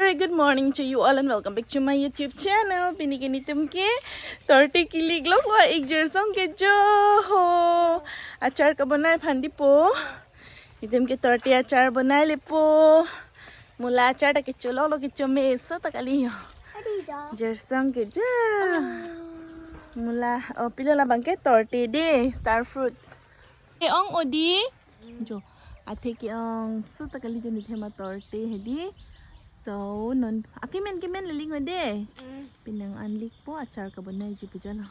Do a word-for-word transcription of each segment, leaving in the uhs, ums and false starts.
Very good morning to you all and welcome back to my YouTube channel. Pini ke netum ke torte kelik lok lo, ik Jersong ke jo ho. Achar kebonai aphan dipo. Netum ke torte achar bonai lepo. Mula achar ta kecho lok lo, kecho meso ta kali ho. Jersong ke jo. Mula, oh, pilo labang ke torte de, star fruits. Ke-ong odi. Jo. Athe ke-ong su ta kali jo, netum atorte hedi. So, non, akemen kemen lili ngode. Mm. Pini nang-an likpo, achar kebonai ji pu jo lo.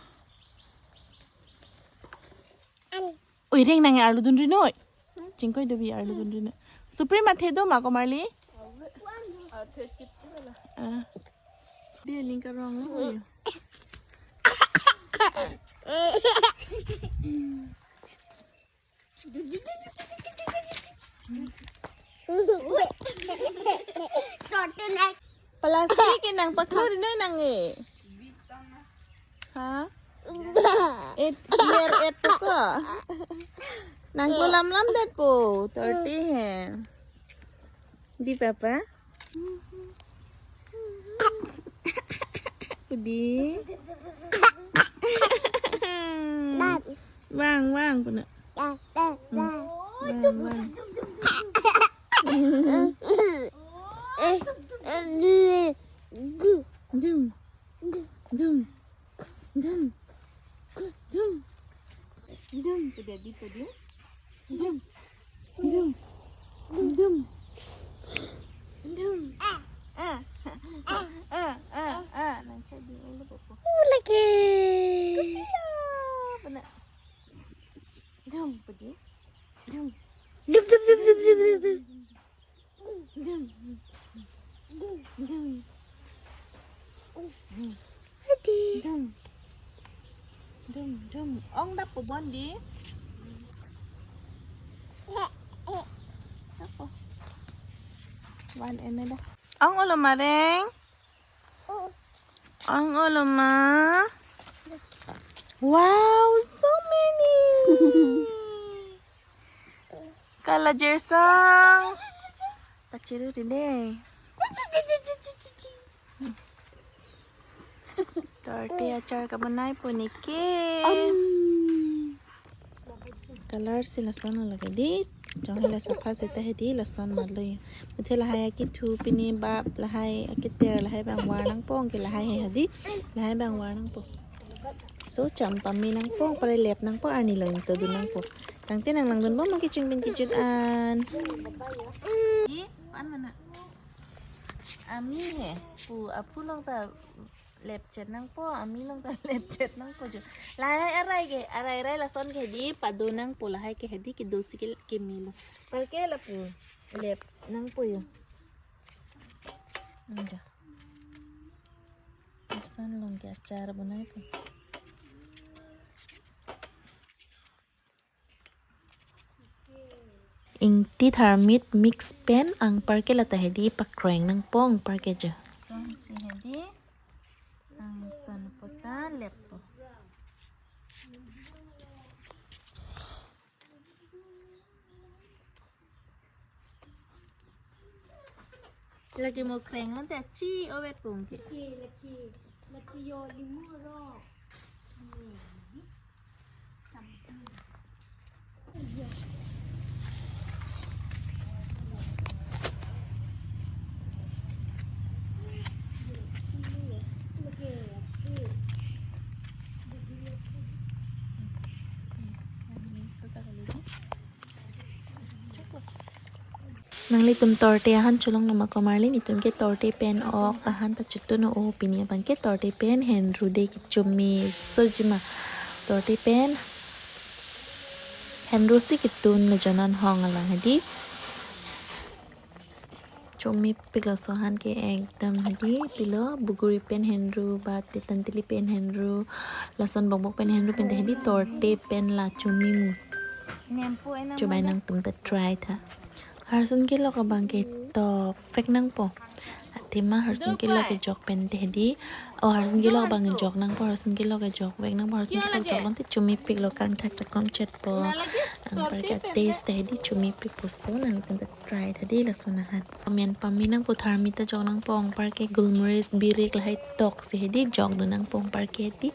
An. Oi, reng nang arlo dun ri noi. Chingkoi dobi arlo dun ri noi. Supreme athe do ma komarli? Athe chip chip la. Ah. Dia ning karong lo. Plastic ke nang paklo ri noi nang e. Ha? Et, biar et tu ko. Nang ko lam lam det po. Torte he. Di papa. Pudi. Bang, bang, puna. Bang, bang. Dum. Dum. Dum. Dum. Dum. Pudi, pudi. Dum. Dum. Dum. Dum. Ah. Ah, ah, ah, ah. Nang cek dulu, Popo. Lagi. Iya, benar. Dum, pudi. Dum. Dum, dum, dum, dum, dum, dum. Dum. Dum. Dum. Adi. Dum. Dum, dum. Ong dap po bon di. Dap po. Wan ene dah. Ong olo ma reng. Ong olo ma. Wow, so many. Kala Jersong. Pachiru ri dei. Torte achar kebonai po neke. Color si lason lake di. Jong hala sapha seta hedi lason malo. Muthe lahai akithu pini bap lahai akiter lahai bang war nangpo, ke lahai he hedi. Lahai bang war nangpo. So, cham pame nangpo, pare lep nangpo, arni lo ingto dun nangpo. Tangte nang langdun bom ma keching pen kejut an. Di, pan mana? Ami he, pu, aphu along ta lep chet nangpo, ami along ta lep chet nangpo jo. Lahai arai ke, arai arai lason ke hedi, pado nangpo lahai ke hedi, kedo si ke, kemelo. Parke lapu, lep nangpo jo. Enja. Lason along ke achar bonai po. Ingti tharmit mix pen anparke lata hedi pakreng nangpo anparke je. Song si hedi angtan pota lepo. Lagi mo kreng lo te chi ovet pung ke. Lagi, lagi, lagi yo limu ro. Nanglitum torte ahan cholong lo ma komarli, netum ke torte pen ok ahan ta chotun o, pini abang ke torte pen henru de kechome so jima. Torte pen henru si ketun lo jonan hong alang hedi. Chomepik laso ahan ke ekdam hedi pilo buguri pen henru ba titantili pen henru lason bokbok pen henru pen hedi torte pen la chome mu. Nempo enang. Chobai mana? Nangtum ta try tha. Harsun kelok abang ke topvek nangpo. Athe Lima harsun kelok kejok pen te hedi. Oh, harsun kelok abang kejok nangpo, harsun kelok kejok vek nangpo, harsun kelok joklo te chomepiklo, kangthak ta komchetpo. Anparke taste ta hedi chomepikpo, so nanglitum ta try tha dei lason ahan. Amen pame nangpo, tharmi ta jok nangpo, anparke gulmorich, birik lahai toksi hedi jokdun nangpo, anparke hedi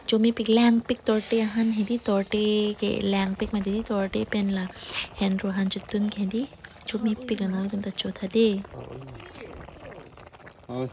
chomepik langpik torte ahan hedi, torte kelangpik mati hedi, torte pen lahenru ahan chotun ke hedi chomepiklo, nanglitum ta cho tha dei. Oi.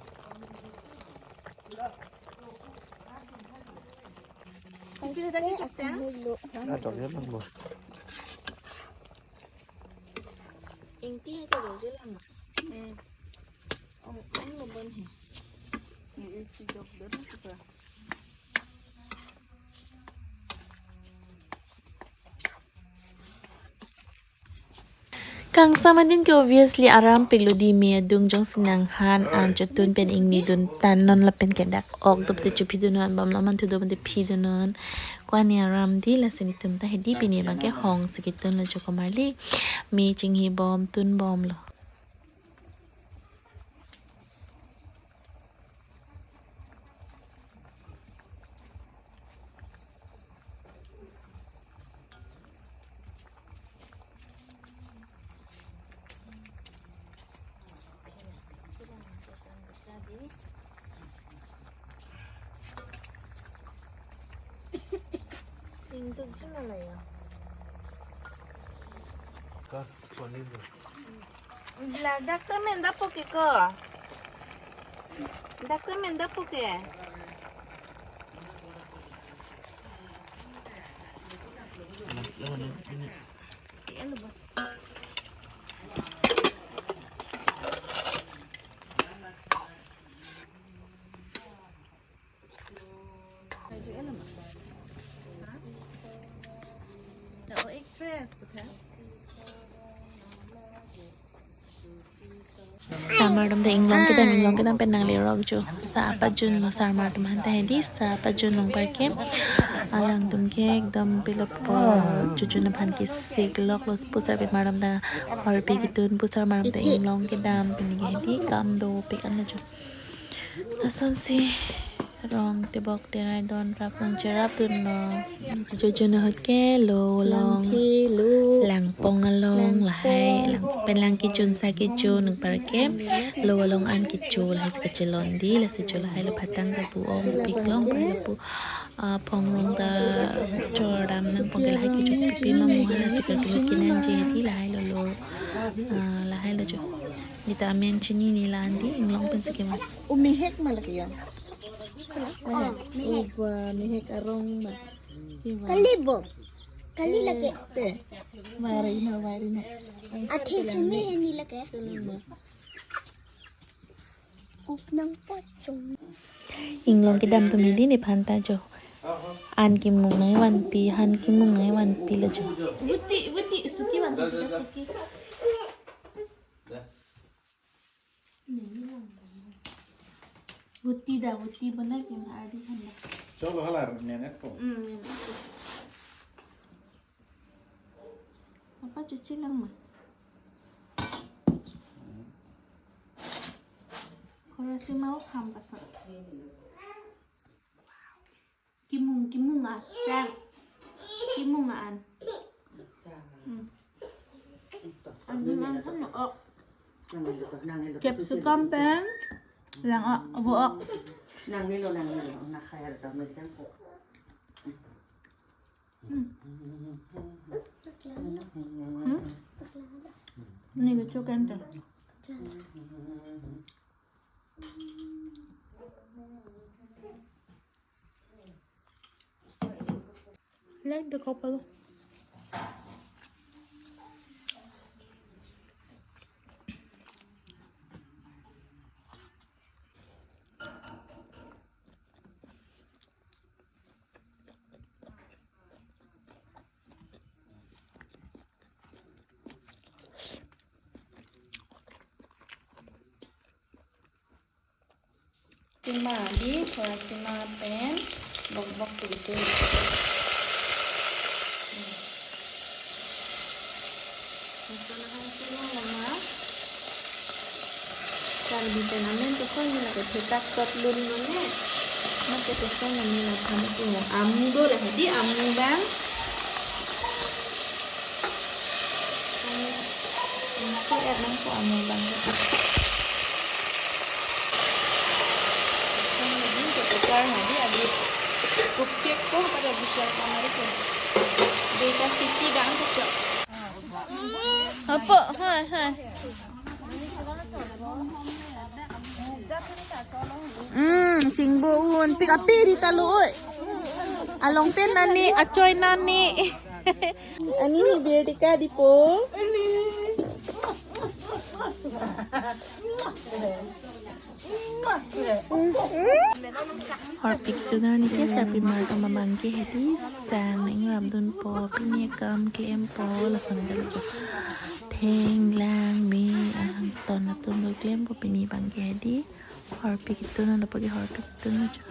Kangsam adin ke obviously arampiklo dei, me adung jongsi nanghan an chotun pen ingnidun tan non lapen ke dak ok do pute chopidunnon, bamlo manthu do pute pidunnon. Ko-an ne aram dei, lasi netum ta hedi pini abang ke hongsi ketunlo jo komarli. Me chinghibom tunbomlo. Ka, panin. Ladak ta men dapo ke ko. Dak ta men dapo ke. Sarmar atum ta inglong kedam, inglong kedam pen nanglerok jo. Sa pajunlo sarmar atum aphan ta hedi, sa pajunlo anparke. Alangtum ke ekdom pilapot, chojun aphan kesikloklo, pusarpimar atum ta horpi ketun, pusarmar atum ta inglong kedam pen ke hedi kam dopik an jo. Lasonsi rong tebok terai don rap nangcherapdunlo. Chojun ahut ke lo along, langphi lo, langpong along, langpong, lahai lang pen lang kechun sa kechun anparke lo along an kecho lahai si kachelon dei, lasi cho lahailo phatang ta pu-ongpiklo, anparke lapu, ah, phongrong ta chordam nangpong ke lahai kecho pipi ma muhan lasi kartu kinangji hedi lahailo lo, ah, lahailo jo. Neta amen chinine la an dei, inglong pensi kevan. O mehek ma lake ya? Oh, mehek. O ba mehek arong ma. Kali bo. Kali lake. Te. Mari no, mari no. Athe chumi heni lake. Up nangpachong. Inglong kedam atum hedi nephan ta jo. An kimung nangvanpi, han kimung nangvanpilo jo. Vuti, vuti, suki vanpi, suki. Vuti da, vuti bonai pin ardi khanda. Cholo hala nenet ko. Hmm, nenet ko. Apa cuci lang ma? Kalau si mau kam pasal. Kimung, kimung ah, sir. Kimung ah an. Hmm. An kimung an kan ok. Capsicum pen lang ok, abo ok. Nang nilo, nang nilo, nak kaya ada tamu kan kok. Hmm. Hmm? Ini lucu kan tuh. Like the couple. Sima di, thora sima pen bok bok pilitin. Ito na ang sima lama. Karbi pen amen koson nila ke thetak tot lun lo ne. Mate koson nila thamu ke mo amu do la hedi amu bang. Amu ko er nang ko amu bang. Koson nila ke tukar hedi abi kupkek ko pada bisa kamari ko. Deka siti bang ko. Apo, hai, hai. Hmm, chingbo un. Pik api ri ta lo oi. Along pen nani, achoi nani. Ani ni berdi ka dipo. Horpik tun arni ke sarpimar atum abang ke hedi sang nang ram dunpo, pini akam klempo, lason kali ko. Thenglang me ahang ton atum lo klempo pini abang ke hedi. Horpik tun lapu ke horpik tun aja.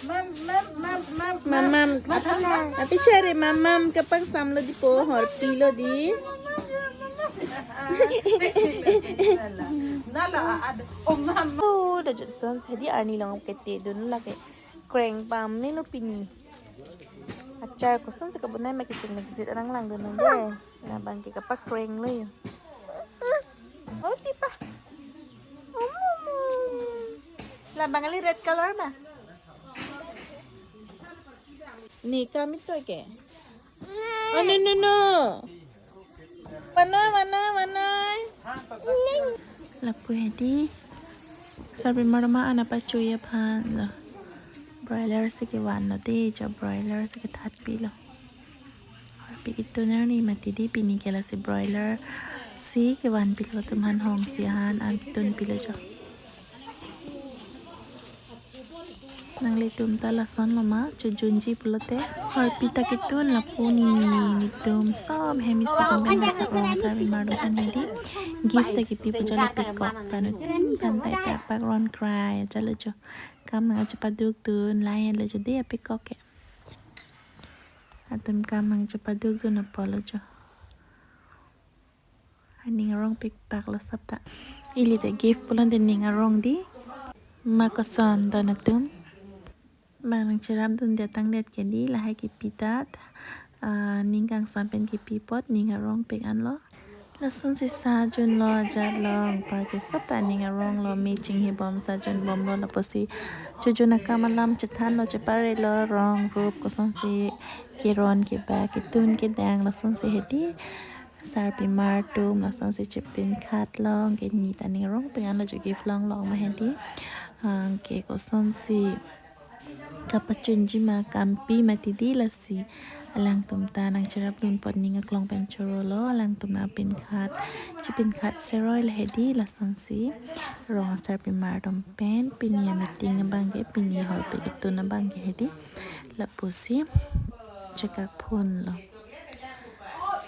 Mam, mam, mam, mam, Mam, mam. Mam, mam. Api chari mam, mam, kapang sam lo dipo, horpi lo di. Nala, ad, oh, mam. Oh, da jut son hedi arni long kete dun lake. Kreng pame lo pini. Achar koson si kabonai ma kichin ma kichin arang lang dun de. Labang ke kapakreng lo yo. Oh, tipa. Labang ali red color ma. Ni kami to ke. Oh, no, no, no. Manoi, manoi, manoi. Lapu hedi. Sarpimar atum an apa chuya phan lo. Broiler si kevan lo de, jo broiler si kethat pilo. Horpik tun arni mati di pini ke lasi broiler si kevan pilo atum han hong si han an tun pilo jo. Nanglitum ta lason lo ma, chojunji pulote. Horpi ta ketun lapu ni, nelitum sob hem isi atum pen laso rong sarpimar atum pen hedi. Gift ta kipi pu jalo peacock ta nelitum pen ta ita pak ron krai jalo jo. Kam nang chepaduk dun, lai lo jo de peacock ke. Atum kam nang chepaduk dun apot lo jo. Aning arong pikpak lo sap ta. Ili ta gift pulote ning arong di. Ma koson don atum. Bang nang cherap dun det tangdet ke di lahai kipi ta. Ah, ning kangsam pen kipi apot ning arong pik an lo. Lason si sa jun lo ajat lo anparke sap ta ning arong lo me chinghi bom sa jun bom lo lapusi. Chojun akam alam chethan lo chepare lo rong rup koson si keron keba ketun kedang lason si hedi. Sarpimar atum lason si chepinkhat long ke ni ta ning arong pik an lo jo gift long long ma hedi. Anke koson si kapachunji ma kampi mati di lasi. Alangtum ta nang cherap dun apot ning aklong pen choro lo alangtum nang pinkhat. Chepinkhat seroi la hedi lason si. Rong asarpimar atum pen pini a meeting abang ke pini horpi ketun abang ke hedi. Lapusi chekak phun lo.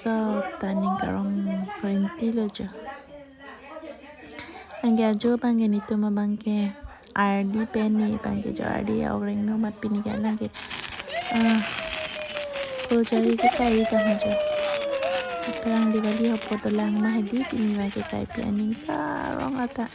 So, ta ning karong rinti lo jo. Anke ajo abang ke nelitum abang ke ardi pen ni abang ke jo ardi ya orang no mat pini ke lang ke. Ah, ko jari ke kai ta ha jo. Perang Diwali hapo to lang ma hedi pini abang ke kai pi aning karong ata.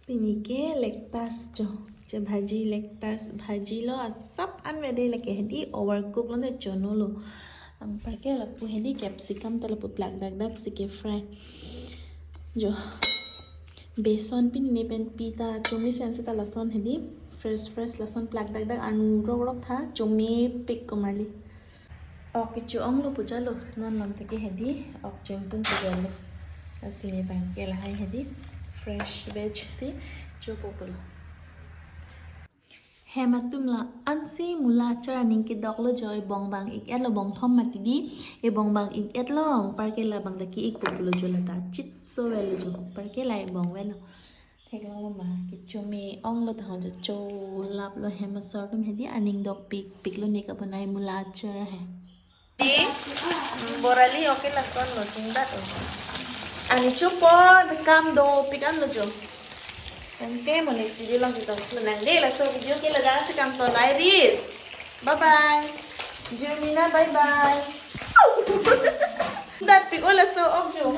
Pini ke lektas jo, che bhaji lektas bhaji lo asap an vede lake hedi overcook lo ne chono lo. Anparke lapu hedi capsicum ta lapu plak dak dak si ke fry. Jo. Beson pini ne pen pi ta chumi sense ta lason hedi fresh fresh lason plak dak dak anu rok rok tha chumi pik komarli. Ok kecho ong lo pu jalo non lam ta ke hedi ok chengtung pu jalo. Lasi ne abang ke lahai hedi fresh veg si chopo pulo. Hem atum la ansi mula achar aning kedok lo jo ebong bang ik et lo bong thom mati di ebong bang ik et lo anparke labang ta ki ik pu pulo jo la ta chit so velo jo anparke la ebong velo. Theklong lo ma kechumi ong lo ta ho jo cho lap lo hem asor atum hedi aning dok pik pik lo ne kabonai mula achar he. Borali oke lason lo chingdat o. Ani chupo kam do pik an lo jo. Tangte mo next video along chetongthu nang de, laso video ke ladak si kam to lai ris. Bye bye. Jumina, bye bye. Dat pik o laso ok jo.